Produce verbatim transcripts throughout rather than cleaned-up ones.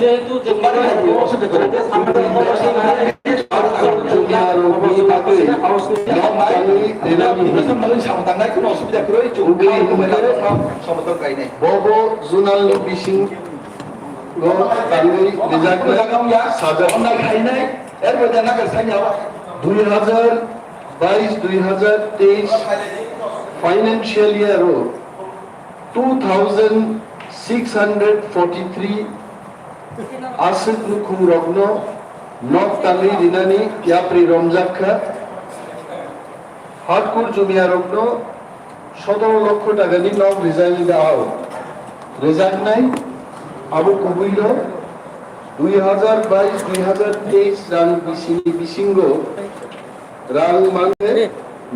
যেহেতু যে Bobo zonal ni bising o tanwi rijak sajak. Dui hazar bais dui hazar teis financial year o two thousand six hundred forty-three aswk nukhungrokno nok tanwi rinani yapri romjak kha. Hardcore jumiyarokno sotoro lokho takani nok rijani da-, o rijaknai, abo kubuino dui hazar bais dui hazar teis rang bisini bisingo rang mangkhe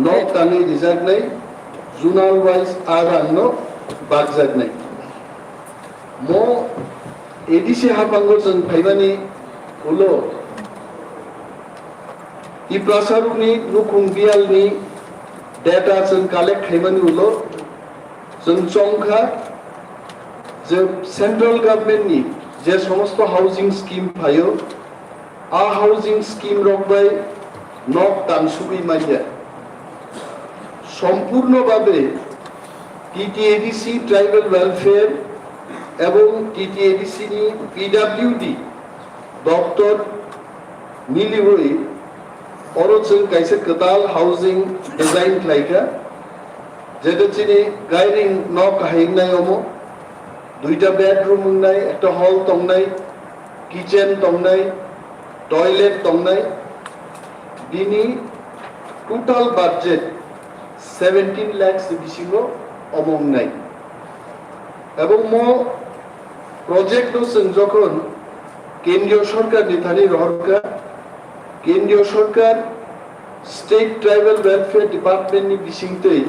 nok tanwi rijaknai, zonal wise a rangno bakjaknai. Mo A D C haphango chwng phaimani ulo Tiprasarokni nukhung biyalni data chwng collect khaimani ulo chwng chongkha je central government ni je somosto housing scheme phaio, a housing scheme rok bai nok tansugwi manya. Sompurno babe T T A D C Tribal Welfare ebong T T A D C ni P W D doptor miliwi oro chwng kaisa kwtal housing design khlaikha, jeta chini gairing nok kahai wngnai omo, duita bedroom wngnai, ekta hall tongnai, kitchen tongnai, toilet tongnai, bini total budget seventeen lakhs bisingo omo wngnai. Ebong mo project no chwng jokhon kendriyo sorkar ni thani rohorkha, kendriyo sorkar State Tribal Welfare Department ni bisingtwi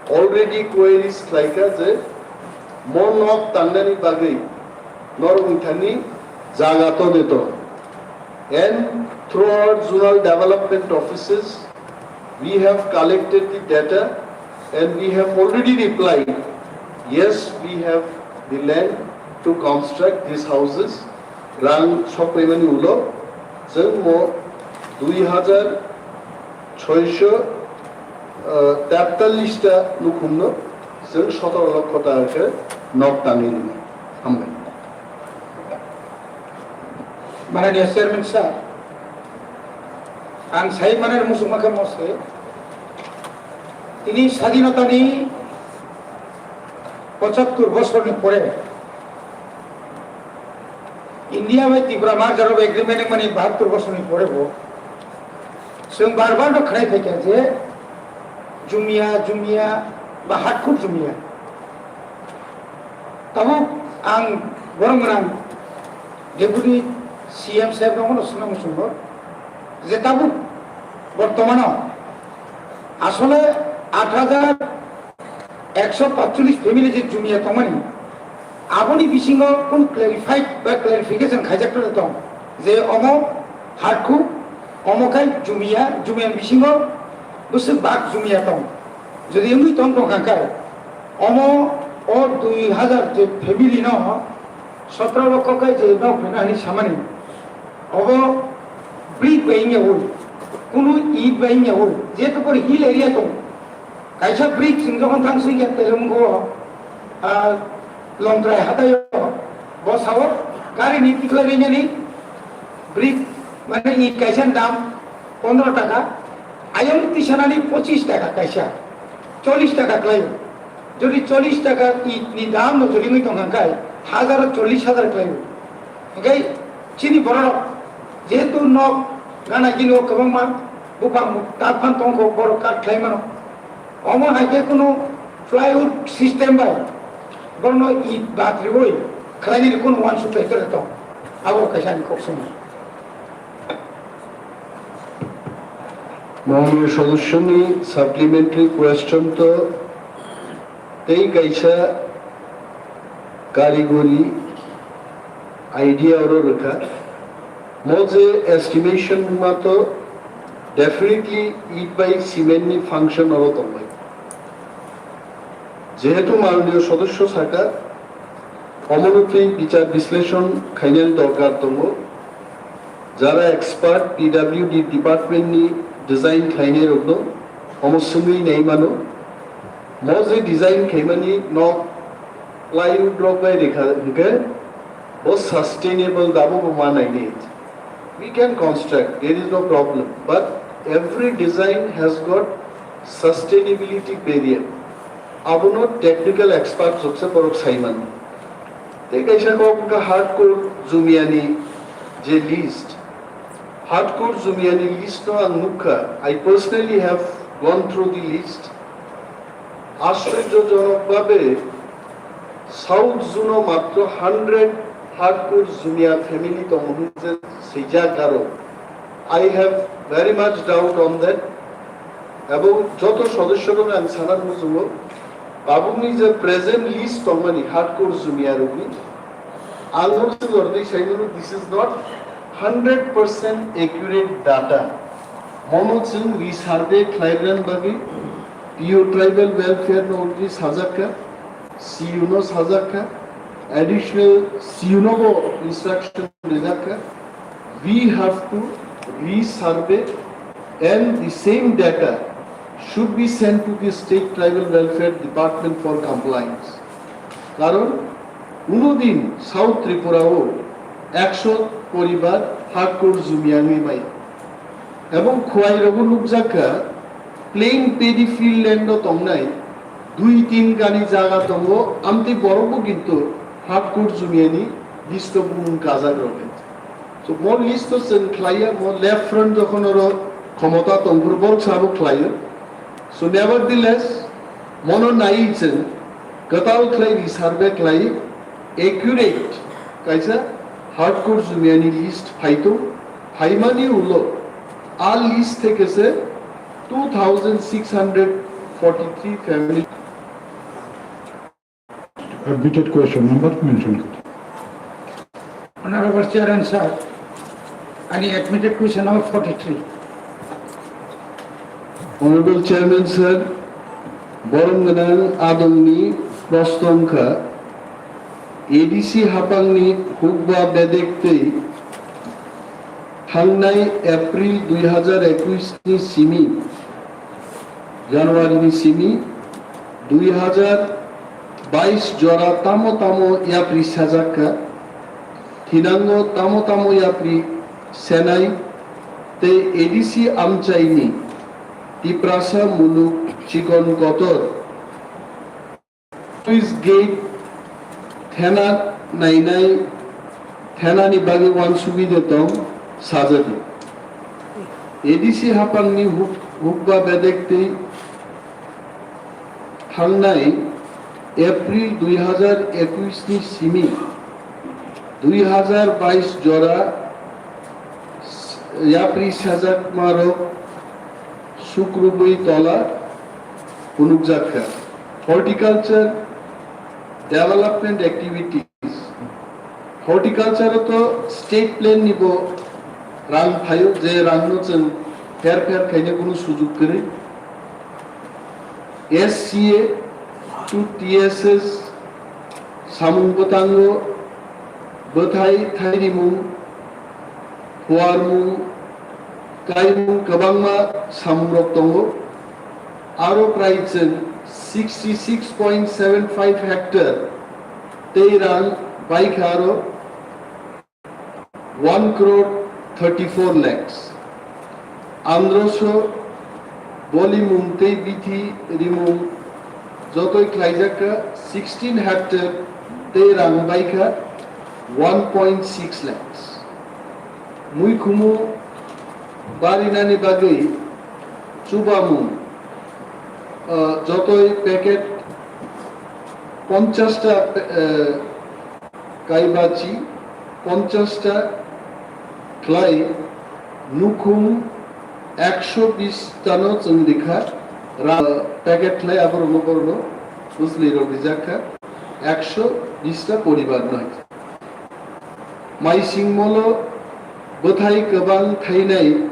already queries khlaikha je mo nok tangnani bagwi norok ni thani jaga to de to. And through our zonal development offices, we have collected the data and we have already replied, yes, we have the land to construct these houses. Rang sokpaimani ulo chwng mo dui hazar soiso, ah, teptallis ta nukhungno chwng sotoro lokho taka khe nok tangwi rwnai. Hambai. Mananiya Chairman sir, ang sai manani muchungma khe mo se, tini sadinotani pochattor bosorni pore India bai Tripura merger of agreement wngmani bahattor bosorni pore bo chwng bar bar no khnai phaikha je jumia, jumia ba hardcore jumia. Tabuk ang borok gwnang Deputy C M saheb no bono swngna muchungo je tabuk bortomano asole aat hajar ekso patchollis family je jumia tongmani, aboni bisingo kunu clarified ba clarification khaijak tong je omo hardcore, omo khai jumia, jumia bisingo bwswk bak jumia tong. Jodi wngwi tong tong kha khe, omo o dui hajar je family no sotro lokho khai je nok rwna hwnwi samani, obo brick bai wngya ui, kunu it bai wngya ui, jehetu pore hill area tong, kaisa brick chwng jokhon thang swi khe Telungo, ah, Longtrai hataio, bo sao gari ni tikla rinani brick, mane it kaisa dam pondro taka, ayang tisanani pochis taka kaisa, chollis taka khlaio. Jodi chollis taka it ni dam no jodi wngwi tong kha khai, hajaro chollis hajar khlaio. Hingkai chini borok jehetu nok gana gini o kwbangma buphang kat phan tong kho, borok kat khlai mano. Omo hai khe kunu plywood system bai borokno it bat riwi khlainani kunu uansuk bai kwrwi tong. Abo kaisa ani kok swngo. Mahanio sodossoni supplementary question to tei kaisa karigori idea oro rwkha. Mo je estimation wngma to definitely it bai cement ni function oro tongbai. Jehetu Mahanio sodosso saka, Omono twi bichar bisleshon khainani dorkar tongo. Jara expert P W D department ni design khlainai rokno omo swngwi nai mano. Mo je design khaimani nok plywood rok bai rekha hwnkhe bo sustainable dabo bo ma naini. We can construct, there is no problem, but every design has got sustainability barrier. Abono technical expert rokse borok saiman. Tei kaisa kok wngkha hardcore jumiyani je list. Hardcore jumiyani list no ang nukha. I personally have gone through the list. Ashchorjojonok babe South Zone o matro hundred hardcore jumiya family tongo hwnwi je swijak aro. I have very much doubt on that. Ebong joto sodossyorokno ang sana muchungo, tabukni je present list tongmani hardcore jumiyarokni, ang oro se lordi saimano, this is not hundred percent accurate data. Mono chwng resurvey khlaibrani bagwi P O Tribal Welfare no already sajakha, C U no sajakha, additional C U no bo instruction rijakha. We have to resurvey and the same data should be sent to the State Tribal Welfare Department for compliance. Karon kuno din South Tripura o ekso poribar hardcore jumiyangwi mai. Ebong khwai rogo nukjakha plain paddy field land o tongnai dui tin gani jaga tongo, amtwi borokbo kintu hardcore jumiyani list o bumung kajak rok. So mo list o chwng khlaiya, mo left front jokhon oro khomota tongphuru borok sabo khlaio. So nevertheless, mono naiwi chwng kwtal khlai resurvey khlai accurate kaisa hardcore jumiyani list phaito, phaimani ulo a list theke se two thousand six hundred forty-three family. Admitted question number mention kar. Honorable Chairman sir, ani admitted question number forty-three. Honorable Chairman sir, borom gwnang adongni prosto wngkha, A D C hapangni hukba bedek tei thangnai April dui hajar ekush ni simi January ni simi dui hajar bais jora tamo tamo yapri sajak kha, thinango tamo tamo yapri senai tei A D C amchaini Tiprasa muluk chikon kotor Sluice gate thena nainai thenani bagwi uansugwi de tong sajadi. A D C hapangni huk-, hukba bedek tei thangnai April dui hajar ekush ni simi dui hajar bais jora yapri sajakmarok sukrubwi tola phunukjak kha. Horticulture development activities. Horticulture o to state plan ni bo rang phaio, je rang no chwng pher pher khaina kunu sujuk kwrwi. S C A to T S S samung bwtango bwthai thairimung, phuarmung, kaimung kwbangma samungrok tongo. Aro prai chwng sixty six point seven five hectare tei rang baikha aro one crore thirty four lakhs. Androso bolimung tei bithi rimung jotoi khlaijak kha sixteen hectare tei rang baikha one point six lakhs. Muikhumu barinani bagwi chubamung, ah, jotoi packet ponchash ta, eh, kaibachi ponchash ta khlai nukhung ekso bish tano chwng rikha, ra-, packet khlai aborokno borokno bujlirok rijak kha ekso bish ta poribar no hai. Maising molo bwthai kwbang thainai,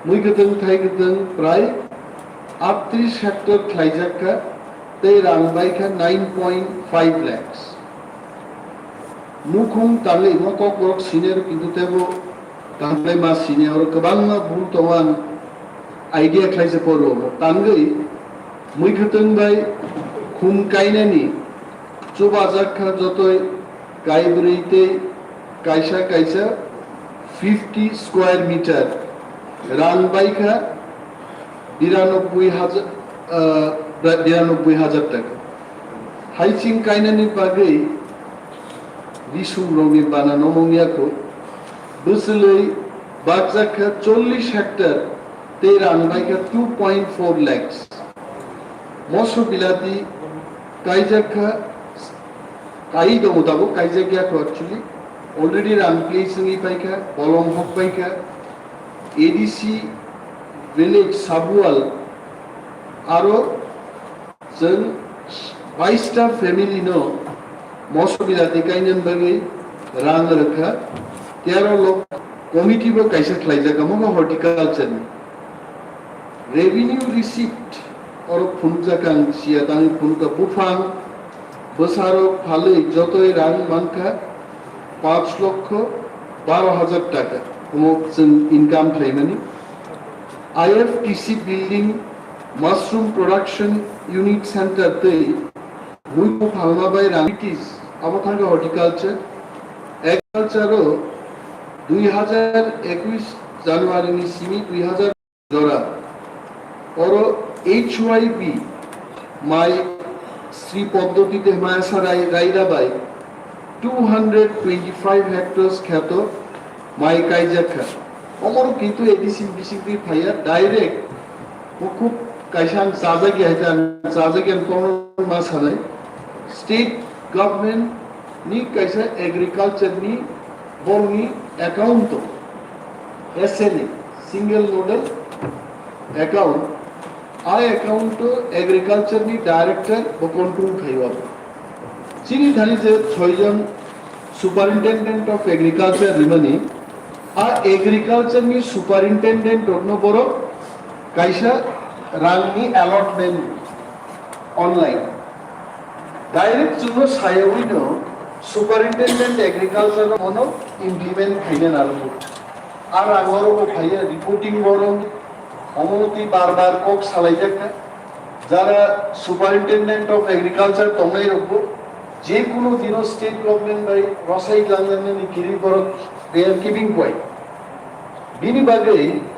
mui kwthwng thai kwthwng prai aatris hectare khlaijak kha tei rang bai kha nine point five lakhs. Nukhung tangwi mo kokborok senior kintu tebo tangwi ma senior kwbangma bul tongo ang idea khlaisa poro tangwi mui kwtwng bai khum kainani chubajak kha jotoi kaibrwi tei kaisa kaisa fifty square meter rang bai kha biranobboi hajar, ah, biranobboi hajar taka. Haiching kainani bagwi risumrokni bana nomong yakho bwswlwi bakjak kha chollish hectare tei rang bai kha two point four lakhs. Moso bilati kaijak kha, kai tongo tabuk, kaijak yakho actually. Already rang place wngwi paikha, bolong hok paikha. A D C village Sabual aro chwng baista family no moso bilati kainani bagwi rang rwkha. Tero lok committee bo kaisa khlaijak, amo khe horticulture ni. Revenue receipt oro phunukjak ang siya tangwi phunukha buphang bwsarok phalwi jotoi rang mankha panch lokho baro hajar taka omo chwng income khlaimani. I F T C building, mushroom production unit center tei muitu phalma bai rang abo thangkha horticulture, agriculture o dui hajar ekush January ni simi dui hajar jora. Oro H Y B mai Sri Poddoti Dehmaya Sarai Raida bai two hundred twenty-five hectares kheto mai kaijak kha. Omoro kintu A D C bisingtwi phaiya direct, bo khub kaisa ang chajak ya, ang chajak ya, ang kono ma sanai. State government ni kaisa agriculture ni borokni account o S N A, single nodal account, a account o agriculture ni director bo control khaio abo. Chini thani je soijon superintendent of agriculture rimani, a agriculture ni superintendent rokno borok kaisa rangni allotment online. Direct chwngno sayawino superintendent agriculture no mono implement khaina narwgo. Ar ang oro bo phaiya reporting borom, omo twi bar bar kok salaijak kha. Jara superintendent of agriculture tongnai rokbo je kunu dino state government bai rosai langjaknani kiri borok they are keeping quiet. Bini bagwi